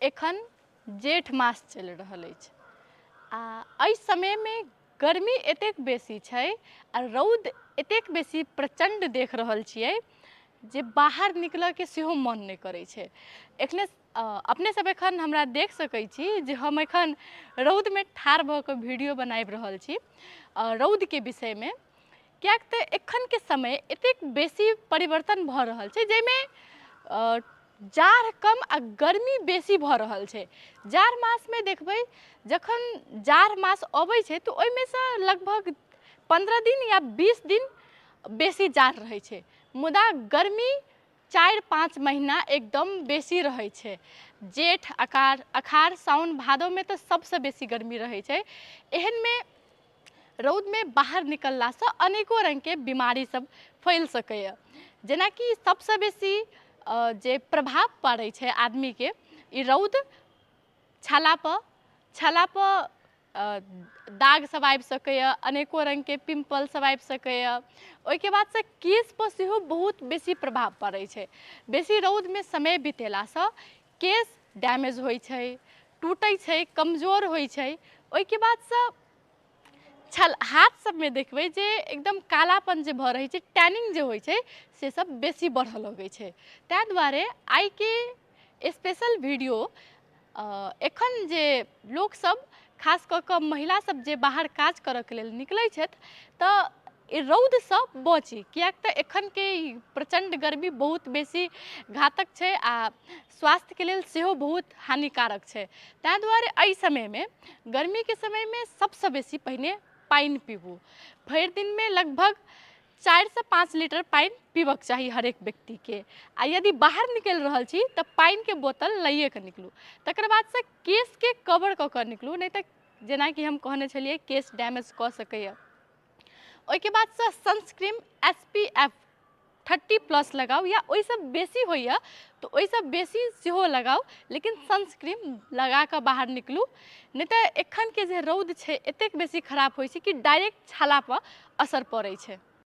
एखन जेठ मास चलि रहल अछि आ एहि समयमे गर्मी एतेक बेसी छै आ रौद एतेक बेसी प्रचण्ड देख रहल छियै जे बाहर निकलऽके सेहो मन नहि करै छै। एखने अपने सब एखन हमरा देख सकै छी जे हम एखन रौदमे ठाढ़ भऽ कऽ वीडियो बनाबि रहल छी रौदके विषयमे, किएक तऽ एखनके समय एतेक बेसी परिवर्तन भऽ रहल छै जाहिमे जाड़ कम आ गर्मी बेसी भऽ रहल छै। जाड़ मासमे देखबै, जखन जाड़ मास अबै छै तऽ ओहिमे सँ लगभग 15 दिन या 20 दिन बेसी जाड़ रहै छै, मुदा गर्मी 4-5 महीना एकदम बेसी रहै छै। जेठ, अकार, अखाड़, साओन, भादवमे तऽ सबसँ बेसी गर्मी रहै छै। एहनमे रौदमे बाहर निकललासँ अनेको रङ्गके बीमारी सब फैल सकैए, जेनाकि सबसँ बेसी जे प्रभाव पड़ै छै आदमीके ई रौद छालापर, छालापर दाग सब आबि सकैए, अनेको रङ्गके पिम्पल सब आबि सकैए। ओहिके बादसँ केशपर सेहो बहुत बेसी प्रभाव पड़ै छै। बेसी रौदमे समय बितेलासँ केश डैमेज होइ छै, टूटै छै, कमजोर होइ छै। ओहिके बादसँ छल हाथ सबमे देखबै जे एकदम कालापन जे भऽ रहै छै, टैनिंग जे होइ छै, से सब बेसी बढ़ऽ लगै छै। ताहि दुआरे आइके स्पेशल वीडियो, एखन जे लोकसब, खास कऽ कऽ महिला सब जे बाहर काज करऽके लेल निकलै छथि, तऽ ई रौदसँ बची, किएक तऽ एखनके ई प्रचण्ड गर्मी बहुत बेसी घातक छै आ स्वास्थ्यके लेल सेहो बहुत हानिकारक छै। ताहि दुआरे एहि समयमे, गर्मीके समयमे सबसँ बेसी पहिने पानि पीबू। भरि दिनमे लगभग 4 से 5 लीटर पानि पीबक चाही हरेक व्यक्तिके आ यदि बाहर निकलि रहल छी तऽ पानिके बोतल लैए कऽ निकलू। तकर बादसँ केशके कवर कऽ कऽ निकलू, नहि तऽ जेनाकि हम कहने छलियै, केश डैमेज कऽ सकैए। ओहिके बादसँ सनस्क्रीन SPF 30+ लगाउ या ओहिसँ बेसी होइए तऽ ओहिसँ बेसी सेहो लगाउ, लेकिन सनस्क्रीन लगा कऽ बाहर निकलू, नहि तऽ एखनके जे रौद छै, एतेक बेसी खराब होइ छै कि डायरेक्ट छालापर असर पड़ै छै।